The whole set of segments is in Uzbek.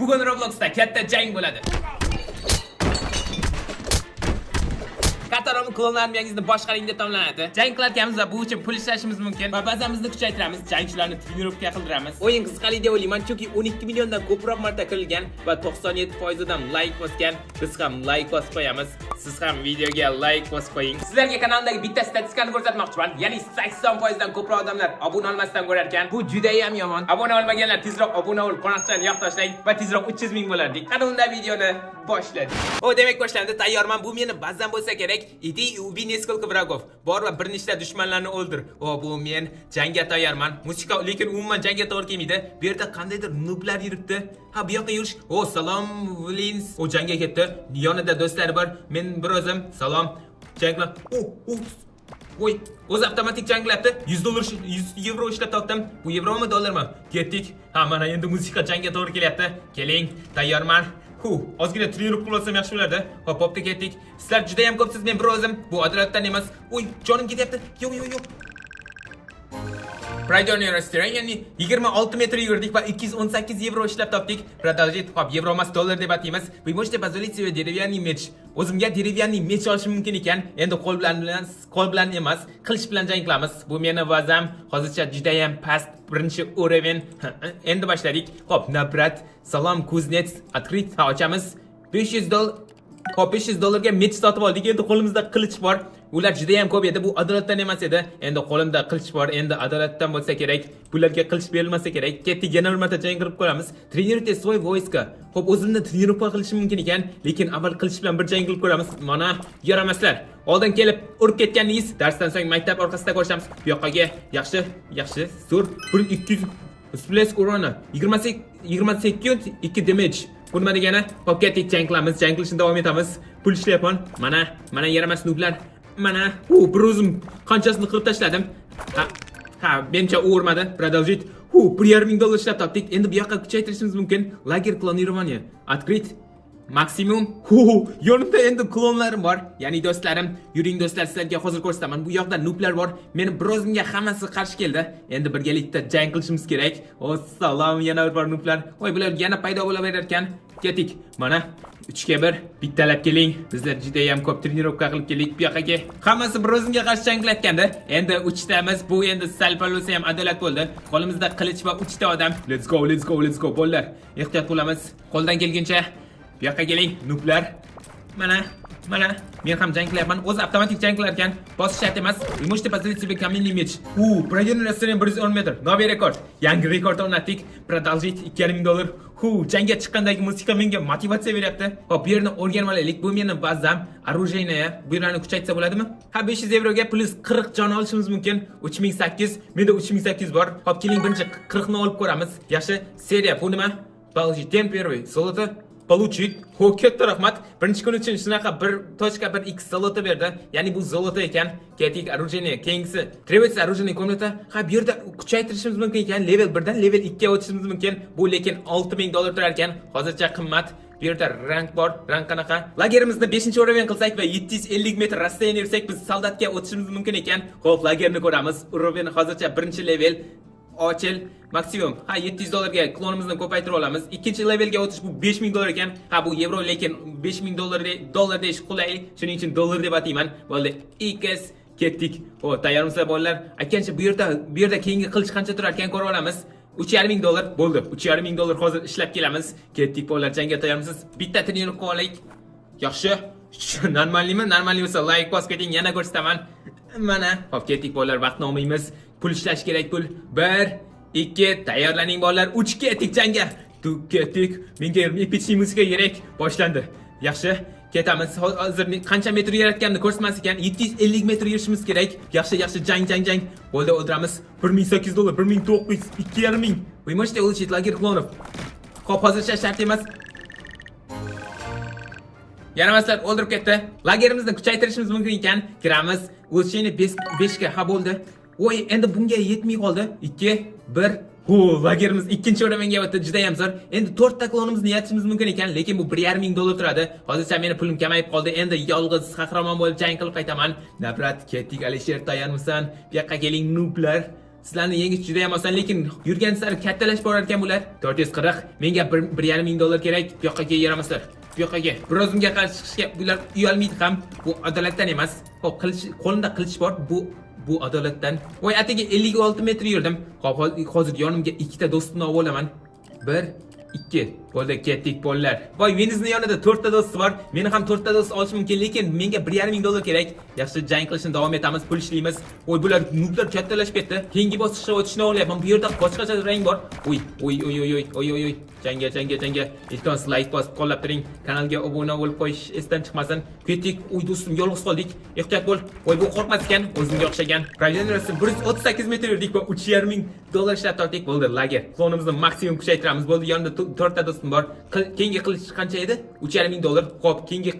Bugun Robloxda katta jang bo'ladi. Qatorimiz klonlar armiyangizni boshqaring deb nomlanadi. Jang qilarkanmiz va bu uchun pul ishlashimiz mumkin va bazamizni kuchaytiramiz, jangchilarni trenirovka qildiramiz. O'yin qiziqarli deb o'ylayman, chunki 12 milliondan ko'proq marta kirilgan va 97% odam like bosgan. Biz ham like bosib qo'yamiz. Siz ham videoga like bosib qo'ying. Sizlarga kanalimdagi bitta statistikani ko'rsatmoqchiman. Ya'ni 80% dan ko'proq odamlar obuna olmasdan ko'rar ekan. Bu juda ham yomon. Obuna olmaganlar tezroq obuna bo'lib, qo'ng'iroqchani yoqib tashlang va tezroq 300 ming bo'lardik. Qani unda videoni boshladik. O, demak boshlandi. Tayyorman. Bu meni bazam bo'lsa kerak. Иди и убей несколько врагов. Bor va bir nechta dushmanlarni o'ldir. O, bu men jangga tayyorman. Musiqa lekin umuman jangga to'g'ri kelmaydi. Bu yerda qandaydir nublar yuribdi. Ha, bu yoqqa yurish. O, salom, Lins. O jangga ketdi. Yonida do'stlari bor. Men bir o'zim. Salom. Janglar. O, o. Voy, o'zi avtomatik jang qilyapti. 100 dollar, 100 yevro ishlab topdim. Bu yevromi, dollarmi? Ketdik. Ha, mana endi musiqa jangga to'g'ri kelyapti. Keling, tayyorman. Hu, ozgina trenirovka qilib olsam yaxshi bo'lardi. Hop, hopda ketdik. Sizlar juda ham ko'psiz, men bir o'zim. Bu adolatdan emas. Uy, jonim ketyapti. Yo'q, yo'q, yo'q. Пройдённое расстояние 26 metr yugurdik va 218 yevro ishlab topdik. Продолжить. Hop, yevro emas, dollar deb ataymiz. Вы можете позволить себе деревянный меч. O'zimga деревянный меч olishim mumkin ekan. Endi qo'l bilan emas, qilich bilan jang qilamiz. Bu meni bazam hozircha juda ham past, birinchi уровень. Endi boshladik. Hop, набрать. Salom, кузнец. Открыть. Ha, ochamiz. 500 dollar. Hop, 500 dollarga меч sotib oldik. Endi qo'limizda qilich bor. Ular juda ham ko'p edi. Bu adolatdan emas edi. Endi qo'limda qilich bor. Endi adolatdan bo'lsa kerak. Bularga qilich berilmasa kerak. Ketdik, yana bir marta jang qilib ko'ramiz. Тренируйте свой войско. Hop, o'zimni trenirovka qilishim mumkin ekan, lekin avval qilich bilan bir jang qilib ko'ramiz. Mana, yaramaslar. Oldin kelib urib ketganingiz, darsdan so'ng maktab orqasida ko'rishamiz. Bu yoqqa yaxshi, yaxshi, zo'r. 1 200 Всплеск урона 28 20 sekund 2 damage. Bu nima degani? Hop, ketdik, jang qilamiz, jang qilishni davom etamiz. Pul ishlayapman. Mana, mana yaramas nublar. Mana, u bir o'zim qanchasini qilib tashladim. Ha, ha, menimcha u urmadi. Продолжить. Hu, 1,5 ming dollar ishlab topdik. Endi bu yoqqa kuchaytirishimiz mumkin. Лагерь клонирования. Открыть. Maksimum. Hu, yonimda endi klonlarim bor. Ya'ni do'stlarim, yuring do'stlar, sizlarga hozir ko'rsataman. Bu yoqda nublar bor. Meni bir o'zimga hammasi qarshi keldi. Endi birgalikda jang qilishimiz kerak. O, salom, yana bir bor nublar. Voy, bular yana paydo bo'laverar ekan. Ketdik. Mana 3 ga 1 bittalab keling. Bizlar juda ham ko'p trenirovka qilib keldik bu yoqqa. Hammasi bir o'zimga qarshi jang qilayotgandi. Endi 3 tamiz. Bu endi sal pal bo'lsa ham adolat bo'ldi. Qo'limizda qilich va 3 ta odam. Let's go, let's go, let's go. Bolalar, ehtiyot bo'lamiz. Qo'ldan kelguncha bu yoqqa keling, nublar. Mana, mana, men ham jang qilyapman. O'zi avtomatik jang qilar ekan. Bosish shart emas. Вы можете позволить себе каменный меч. U, пройденное расстояние 110 metr. Новый рекорд. Yangi rekord o'rnatdik. Продолжить 2,5 ming dollar. Hu, jangga chiqqandagi musiqa menga motivatsiya beryapti. Hop, bu yerni o'rganib olaylik. Bu meni bazam. Оружейная. Bu yerlarni kuchaytsa bo'ladimi? Ha, 500 yevroga plus 40 jon olishimiz mumkin. 3800. Menda 3800 bor. Hop, keling, birinchi 40 ni olib ko'ramiz. Yaxshi. Seriya bu nima? Получить день первый. Золото. Получить. Ho, katta rahmat. Birinchi kun uchun shunaqa 1.1 x золото berdi. Ya'ni bu золото ekan. Ketdik, оружие. Keyingisi. Требуется оружейная комната. Ha, bu yerda kuchaytirishimiz mumkin ekan. Level 1 dan level 2 ga o'tishimiz mumkin. Bu lekin 6000 dollar turar ekan. Hozircha qimmat. Bu yerda rang bor. Rang qanaqa? Lagerimizni 5-уровень qilsak va 750 metr расстояние yursak, biz soldatga o'tishimiz mumkin ekan. Xo'p, lagerni ko'ramiz. Уровень hozircha birinchi level. Ochil maksimum. Ha, 700 dollarga klonimizni ko'paytirib olamiz. Ikkinchi levelga o'tish bu 5000 dollar ekan. Ha, bu yevro, lekin 5000 dollar dollar deyish qulay, shuning uchun dollar deb atayman. Bo'ldi, x ketdik. O, tayyormisizlar, bolalar? Aytgancha, bu yerda keyingi qilich qancha turar ekan, ko'rib olamiz. 3,5 ming dollar bo'ldi. 3,5 ming dollar hozir ishlab kelamiz. Ketdik, bolalar, jangga tayyormisiz? Bitta trenirovka olaylik. Yaxshi. Нормальный mi? Нормальный bo'lsa, like bosib keting, yana ko'rsataman. Mana, hop, ketdik, bolalar, vaqtni olmaymiz. Pul ishlash kerak, pul. 1, 2, tayyorlaning, bolalar. 3, ketdik jangga. Ketdik. Menga эпичный musiqa kerak. Boshlandi. Yaxshi. Ketamiz. Hozir qancha metr yaratganimni ko'rsatmas ekan. 750 metr yurishimiz kerak. Yaxshi, yaxshi, jang, jang, jang. Bo'ldi, o'ldiramiz. 1800 dollar, 1900, 2,5 ming. Вы можете улучшить лагерь клонов. Xo'p, hozircha shart emas. Yaramaslar o'ldirib ketdi. Lagerimizni kuchaytirishimiz mumkin ekan. Kiramiz. Улучшение 5 ga, ha, bo'ldi. Voy, endi bunga yetmay qoldi. 2, 1. Hu, lagerimiz ikkinchi уровень ga o'tdi, juda ham zo'r. Endi 4 ta klonimizni yaratishimiz mumkin ekan, lekin bu 1,5 ming dollar turadi. Hozircha meni pulim kamayib qoldi. Endi yolg'iz qahramon bo'lib jang qilib qaytaman. Nafrat, ketdik, Alisher, tayyormisan? Bu yoqqa keling, nublar. Sizlarni yengish juda ham oson, lekin yurgan sari kattalashib borar ekan bular. 440. Menga 1,5 ming dollar kerak. Bu yoqqa kel, yaramaslar. Bu yoqqa kel. Bir o'zimga qarshi chiqishga bular uyalmaydi ham. Bu adolatdan emas. Xo'p, qilich, qo'limda qilich bor. Bu adolatdan. Voy, atigi 56 metr yurdim. Xo'p, hozir yonimga ikkita do'stimni olib olaman. Bir, ikki. Bo'ldi, ketdik, bolalar. Voy, Venizni yonida to'rtta do'sti bor. Meni ham to'rtta do'st olishim mumkin, lekin menga 1,5 ming dollar kerak. Yaxshi, jang qilishni davom etamiz, pul ishlaymiz. Voy, bular nublar kattalashib ketdi. Keyingi bosqichga o'tishni o'ylayapman. Bu yerda boshqacha rang bor. Uy, uy, uy, uy, uy, uy, uy, uy. Jangga, jangga, jangga. Iltimos, like bosib qo'llab turing. Kanalga obuna bo'lib qo'yish esdan chiqmasin. Ketdik. Uy, do'stim, yolg'iz qoldik. Ehtiyot bo'l. Voy, bu qo'rqmas ekan, o'zimga o'xshagan. Пройдение 138 metr yurdik va 3,5 ming dollar ishlab topdik. Bo'ldi, лагерь. Klonimizni maksimum kuchaytiramiz. Bo'ldi, yonida to'rtta do'stim bor. Keyingi qilich qancha edi? 3,5 ming dollar. Xo'p, keyingi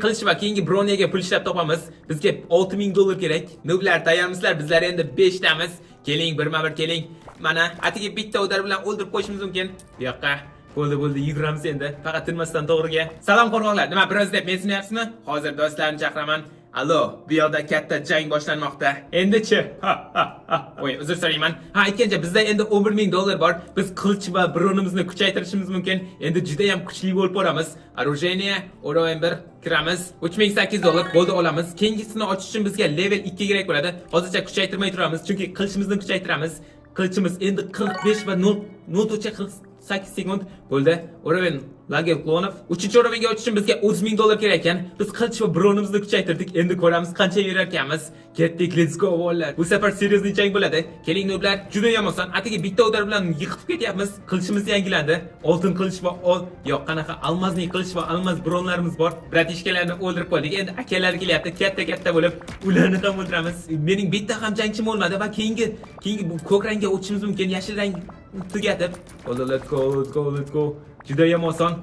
qilich va keyingi bronyaga pul ishlab topamiz. Bizga 6 ming dollar kerak. Nublar, tayyormisizlar? Bizlar endi 5 tamiz. Keling, birma-bir keling. Mana, atigi bitta удар bilan o'ldirib qo'yishimiz mumkin. Bu yoqqa. Bo'ldi, bo'ldi, yuguramiz endi. Faqat tinmasdan to'g'riga. Salom, qo'rqoqlar. Nima, biroz deb mensimayapsizmi? Hozir do'stlarimni chaqiraman. Allo, bu yoqda katta jang boshlanmoqda. Endichi? Ha ha ha. Voy, uzr so'rayman. Ha, aytgancha, bizda endi 11 ming dollar bor. Biz qilich va bronimizni kuchaytirishimiz mumkin. Endi juda ham kuchli bo'lib boramiz. Оружие, уровень 1 kiramiz. 3800 dollar bo'ldi, olamiz. Keyingisini ochish uchun bizga level 2 kerak bo'ladi. Hozircha kuchaytirmay turamiz, chunki qilichimizni kuchaytiramiz. Qilichimiz endi 45 va 0 0.48 sekund bo'ldi. Уровень лагерь клонов. Uchinchi уровень ga o'tish uchun bizga 30 ming dollar kerak ekan. Biz qilich va bronimizni kuchaytirdik. Endi ko'ramiz, qancha yurar ekanmiz. Ketdik, let's go, bolalar. Bu safar серьезный jang bo'ladi. Keling, nublar, juda ham oson. Atigi bitta удар bilan yiqitib ketyapmiz. Qilichimiz yangilandi. Oltin qilich va ol yo'q, qanaqa алмазный qilich va алмаз bronlarimiz bor. Братишка larni o'ldirib qo'ydik. Endi akalar kelyapti, katta-katta bo'lib, ularni ham o'ldiramiz. Mening bitta ham jangchim o'lmadi va keyingi bu ko'k rangga o'tishimiz mumkin. Yashil rang tugatib. Bo'ldi, let's go, let's go, let's go. Juda ham oson.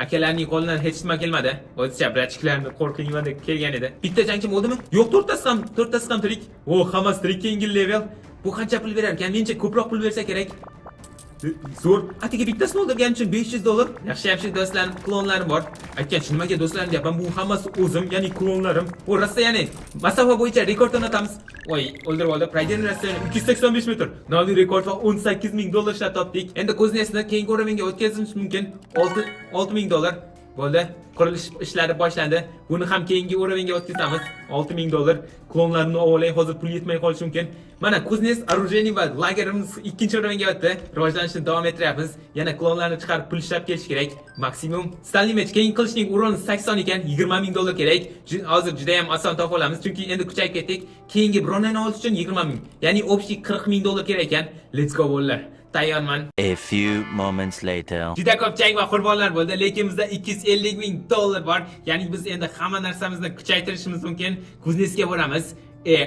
Akalarning qo'lidan hech nima kelmadi. O'zicha братчик larni qo'rqingman deb kelgan edi. Bitta jangchim o'ldimi? Yo'q, to'rttasi ham tirik. O, hammasi tirik, keyingi level. Bu qancha pul berar ekan? Menimcha, ko'proq pul bersa kerak. Zo'r. Atigi bittasini o'ldirganim uchun 500 dollar. Yaxshi, yaxshi do'stlarim, klonlarim bor. Aytgancha, nimaga do'stlarim deyapman? Bu hammasi o'zim, ya'ni klonlarim. Bu rosa, ya'ni masofa bo'yicha rekord o'rnatamiz. Voy, o'ldirib oldi. Пройдение расстояние 285 metr. Новый rekord va 18 ming dollar ishlab topdik. Endi кузнец ni keyingi уровень ga o'tkazishimiz mumkin. 6 6 ming dollar. Bo'ldi. Qurilish ishlari boshlandi. Buni ham keyingi уровень ga o'tkazamiz. 6 ming dollar. Klonlarni olay, hozir pul yetmay qolishi mumkin. Mana, кузнец, оружейный va lagerimiz ikkinchi уровень ga o'tdi. Rivojlanishni davom ettiryapmiz. Yana klonlarni chiqarib pul ishlab kelish kerak. Maksimum. Стальной меч, keyingi qilichning урон i 80 ekan, 20 ming dollar kerak. Hozir juda ham oson topib olamiz, chunki endi kuchayib ketdik. Keyingi bronani olish uchun 20 ming. Ya'ni общий 40 ming dollar kerak ekan. Let's go, bolalar. Tayyorman. A few moments later. Juda ko'p jang va qurbonlar bo'ldi, lekin bizda 250 ming dollar bor. Ya'ni biz endi hamma narsamizni kuchaytirishimiz mumkin. Кузнец ga boramiz.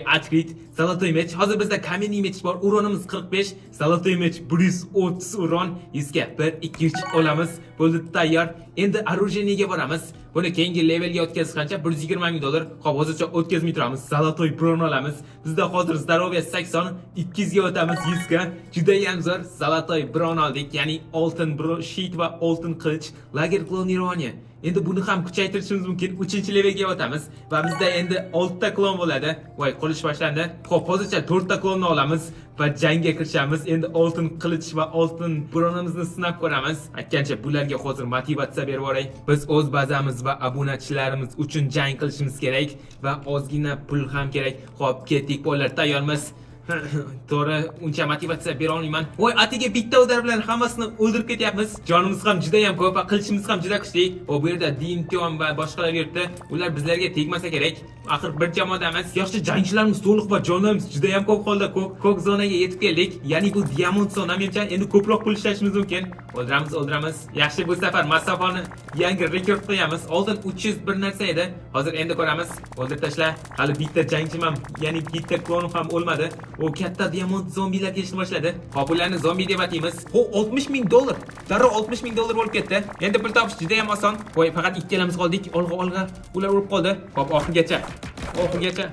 Открыть. Золотой меч. Hozir bizda каменный меч bor. Урон imiz 45. Золотой меч 130 урон. 100 ga 1 2 3 olamiz. Bo'ldi, tayyor. Endi оружейный ga boramiz. Buni keyingi levelga o'tkazish qancha? 120 ming dollar. Xo'p, hozircha o'tkazmay turamiz. Золотой bron olamiz. Bizda hozir здоровье 80, 200 ga o'tamiz 100 ga. Juda ham zo'r. Золотой bron oldik. Ya'ni oltin bron, щит va oltin qilich. Лагерь клонирования. Endi buni ham kuchaytirishimiz mumkin. 3-levelga o'tamiz va bizda endi 6 ta klon bo'ladi. Voy, qurilish boshlandi. Xo'p, hozircha 4 ta klonni olamiz va jangga kirishamiz. Endi oltin qilich va oltin bronimizni sinab ko'ramiz. Aytgancha, bularga hozir motivatsiya berib yuboray. Biz o'z bazamiz va obunachilarimiz uchun jang qilishimiz kerak va ozgina pul ham kerak. Xo'p, ketdik, bolalar, tayyormiz. To'g'ri, uncha motivatsiya bera olmayman. Voy, atiga bitta удар bilan hammasini o'ldirib ketyapmiz. Jonimiz ham juda ham ko'p va qilichimiz ham juda kuchli. O, bu yerda Dimtion va boshqalar yuribdi. Ular bizlarga tegmasa kerak. Axir bir jamoadamiz. Yaxshi, jangchilarimiz to'liq va jonlarimiz juda ham ko'p holda ko'k zonaga yetib keldik. Ya'ni bu diamond zona, menimcha, endi ko'proq pul ishlashimiz mumkin. O'ldiramiz, o'ldiramiz. Yaxshi, bu safar masofani yangi rekord qo'yamiz. Oldin 300 bir narsa edi. Hozir endi ko'ramiz. O'ldirib tashla. Hali bitta jangchim ham, ya'ni bitta klonim ham o'lmadi. O, katta diamond zombilar kelishni boshladi. Hop, ularni zombi deb ataymiz. Ho, 60 ming dollar. Darrov 60 ming dollar bo'lib ketdi. Endi pul topish juda ham oson. Voy, faqat ikkalamiz qoldik. Olg'a, olg'a. Ular urib qoldi. Hop, oxirigacha. Oxirigacha.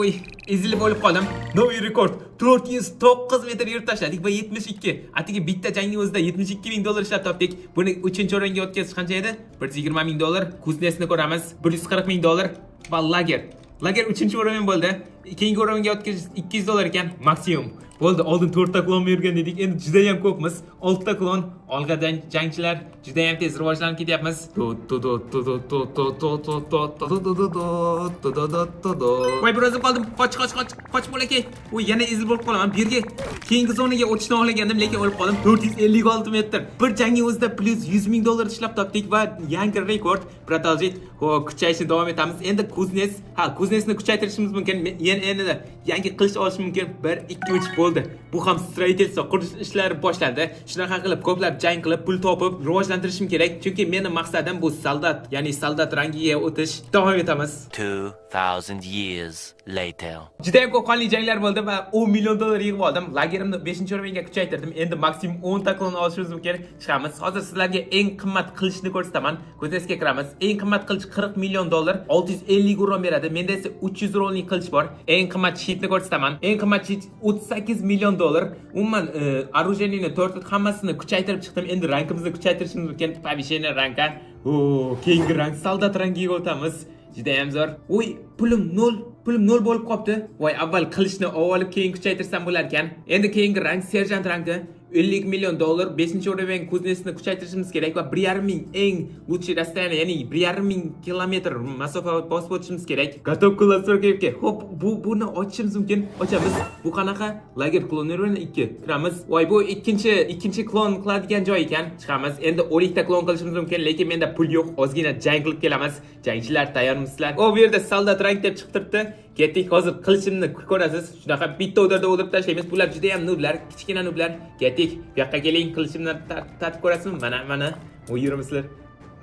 Oy, ezilib o'lib qoldim. Новый rekord. 409 metr yurib tashladik va 72. Atigi bitta jangning o'zida 72 ming dollar ishlab topdik. Buni 3-o'ringa o'tkazish qancha edi? 120 ming dollar. Кузнец ni ko'ramiz. 140 ming dollar va лагерь. Лагерь 3-o'rin bo'ldi. Keyingi o'ringa o'tkazish 200 dollar ekan maksimum. Bo'ldi, oldin 4 ta klon yurgan dedik, endi juda ham ko'pmiz. 6 ta klon. Olg'a, jangchilar, juda ham tez rivojlanib ketyapmiz. Tu tu tu tu tu tu tu tu tu tu tu tu tu tu tu tu tu tu. Voy, bir o'zim qoldim. Qoch, qoch, qoch, qoch, bolakay. Voy, yana ezilib bo'lib qolaman. Bu yerga keyingi zonaga o'tishni xohlagandim, lekin o'lib qoldim. 456 metr. Bir jangning o'zida plyus 100 ming dollar ishlab topdik va yangi rekord. Продолжить. Xo'p, kuchayishni davom etamiz. Endi кузнец, ha, кузнец ni kuchaytirishimiz mumkin. Yana endi yangi qilich olish mumkin. 1 2 3, bo'ldi. Bu ham строительство, qurilish ishlari boshlandi. Shunaqa qilib ko'plab jang qilib, pul topib, rivojlantirishim kerak. Chunki meni maqsadim bu soldat, ya'ni soldat rangiga o'tish. Davom etamiz. 2,000 years later. Juda ham ko'p qonli janglar bo'ldi va 10 million dollar yig'ib oldim. Lagerimni 5-o'ringa kuchaytirdim. Endi maksimum 10 ta klon olishimiz mumkin. Chiqamiz. Hozir sizlarga eng qimmat qilichni ko'rsataman. Кузнец ga kiramiz. Eng qimmat qilich 40 million dollar, 650 урон beradi. Menda esa 300 урон lik qilich bor. Eng qimmat щит ni ko'rsataman. Eng qimmat щит 38 million dollar. Umuman, оружие ni to'rt hammasini kuchaytirib chiqdim. Endi rangimizni kuchaytirishimiz mumkin. Повышение ранга. O, keyingi rang soldat rangiga o'tamiz. Judayam zo'r. Uy, pulim nol, pulim nol bo'lib qolibdi. Voy, avval qilichni olib, keyin kuchaytirsam bo'lar ekan. Endi keyingi rang serjant rangi. 50 million dollar, 5 уровень кузнец ni kuchaytirishimiz kerak va 1,5 ming eng лучший расстояние, ya'ni 1,5 ming kilometr masofa bosib o'tishimiz kerak. Готов к настройке. Xo'p, buni ochishimiz mumkin. Ochamiz. Bu qanaqa? Лагерь клонирования 2. Kiramiz. Voy, bu ikkinchi klon qiladigan joy ekan. Chiqamiz. Endi 12 ta klon qilishimiz mumkin, lekin menda pul yo'q. Ozgina jang qilib kelamiz. Jangchilar, tayyormisizlar? O, bu yerda soldat rang deb chiqib turibdi. Ketdik, hozir qilichimni ko'rasiz. Shunaqa bitta удар da o'ldirib tashlaymiz. Bular juda ham нуб lar, kichkina нуб lar. Ketdik. Bu yoqqa keling, qilichimni tatib ko'rasizmi? Mana, mana. U yuribsizlar.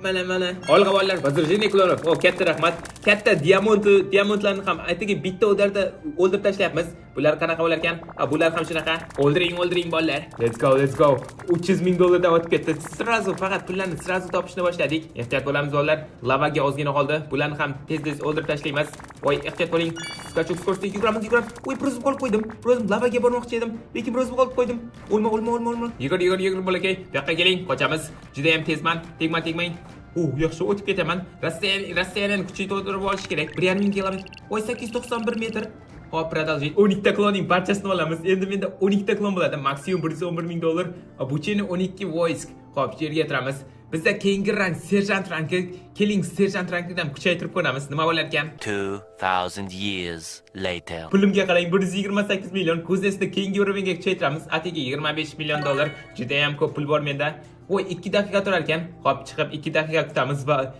Mana, mana. Olg'a, bolalar, возрождение клонов. O, katta rahmat. Katta diamant, diamantlarni ham aytigi bitta удар da o'ldirib tashlayapmiz. Bular qanaqa bo'lar ekan? Ha, bular ham shunaqa. O'ldiring, o'ldiring, bolalar. Let's go, let's go. 300 ming dollardan o'tib ketdi. Сразу faqat pullarni сразу topishni boshladik. Ehtiyot bo'lamiz, bolalar. Lavaga ozgina qoldi. Bularni ham tez-tez o'ldirib tashlaymiz. Voy, ehtiyot bo'ling. Скачок скорости, yuguramiz, yuguramiz. Voy, bir o'zim qolib qo'ydim. Bir o'zim lavaga bormoqchi edim, lekin bir o'zim qolib qo'ydim. O'lma, o'lma, o'lma, o'lma. Yugur, yugur, yugur, bolakay. Bu yoqqa keling, qochamiz. Juda ham tezman. Tegma, tegmang. Yaxshi o'tib ketaman. Rossiyani kuchaytirib olish kerak. 1,5 ming kilometr. Voy, 891 metr. Hop, продолжить. 12 ta klonning barchasini olamiz. Endi menda 12 ta klon bo'ladi. Maksimum 111 ming dollar. Обучение 12 войск. Hop, yerga turamiz. Bizda keyingi rang serjant rangi. Keling, serjant rangidan kuchaytirib ko'ramiz. Nima bo'lar ekan? 2,000 years later. Pulimga qarang, 128 million. Кузнец ni keyingi уровень ga kuchaytiramiz. Atigi 25 million dollar. Juda ham ko'p pul bor menda. Voy, 2 daqiqa turar ekan. Hop, chiqib 2 daqiqa kutamiz va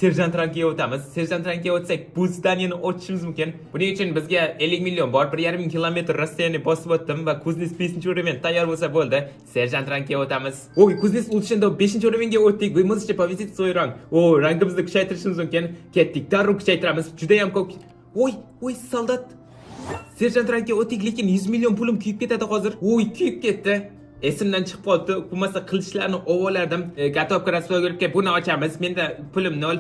serjant rangiga o'tamiz. Serjant rangiga o'tsak, bu здание ni ochishimiz mumkin. Buning uchun bizga 50 million bor. 1,5 ming kilometr расстояние bosib o'tdim va кузнец 5 уровень tayyor bo'lsa bo'ldi. Serjant rangiga o'tamiz. Voy, кузнец улучшен da 5 уровень ga o'tdik. Вы можете повысить свой ранг. O, rangimizni kuchaytirishimiz mumkin. Ketdik, darrov kuchaytiramiz. Juda ham ko'p. Voy, voy, soldat. Serjant rangga o'tdik, lekin 100 million pulim kuyib ketadi hozir. Voy, kuyib ketdi. Esimdan chiqib qoldi. Bo'lmasa qilichlarni olardim. Готов к buni ochamiz. Menda pulim nol.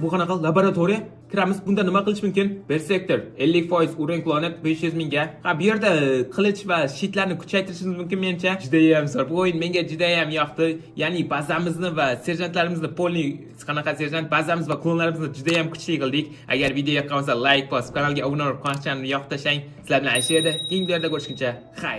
Bu qanaqa laboratoriya? Kiramiz. Bunda nima qilish mumkin? Berserker 50% урон kloni 500 mingga. Ha, bu yerda qilich va щит larni kuchaytirishimiz mumkin menimcha. Juda ham zo'r. Bu o'yin menga juda ham yoqdi. Ya'ni bazamizni va serjantlarimizni полный, qanaqa serjant bazamiz va klonlarimizni juda ham kuchli qildik. Agar video yoqqan bo'lsa, like bosib, kanalga obuna bo'lib, qo'ng'iroqchani yoqib tashlang. Sizlar bilan Alisher edi. Keyingi videolarda ko'rishguncha, xayr.